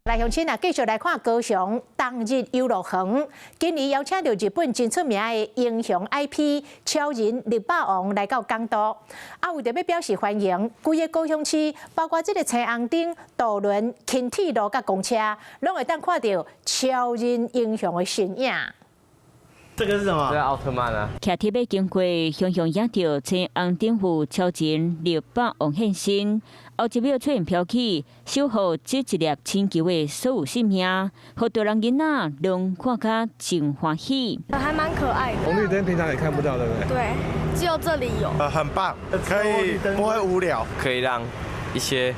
來鄉親啊，繼續來看高雄冬日遊樂園，今年邀請著日本真出名的英雄 IP 超人力霸王來到港都，啊，為著欲表示歡迎，規個高雄市，包括這个青紅燈、渡輪、輕鐵路佮公車，攏會當看著超人英雄的身影。這個是什麼？這個奧特曼啊！騎鐵馬經過，雄雄影著青紅燈有超人力霸王現身，後一秒突然飄起，守護這一粒星球的所有性命，予大人囡仔攏看甲真歡喜。還蠻可愛的。紅綠燈平常也看不到，對不對？對，只有這裡有。很棒，可以不會無聊，可以讓一些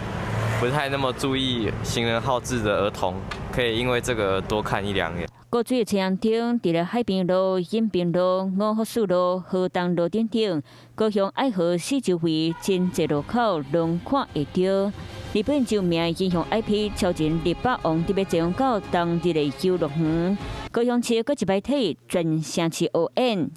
不太那麼注意行人號誌的兒童，可以因為這個多看一兩眼。高水的青紅燈，佇咧海濱路、延平路、五福四路、河東路等等，高雄愛河四周圍真濟路口攏看會著。日本著名英雄 IP 超人力霸王特別前往到冬日的遊樂園，高雄市閣一擺替全城市學演。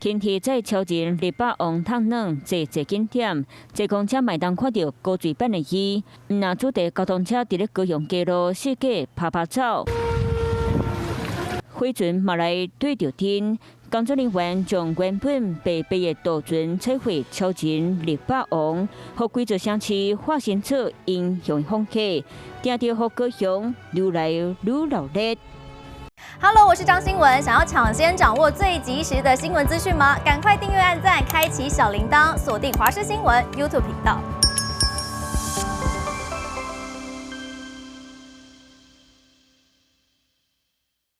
輕鐵載超人力霸王探暖坐坐景點，坐公車嘛會當看著高水版的伊。毋若主題交通車佇咧高雄街路四界拍拍走，火船嘛來對著天。工作人員將原本白白的渡船彩繪超人力霸王，予規座城市化身做英雄風格，定著予高雄愈來愈熱鬧。 Hello，我是張新文。想要搶先掌握最及時的新聞資訊嗎？趕快訂閱、按讚、開啟小鈴鐺，鎖定華視新聞 YouTube 頻道。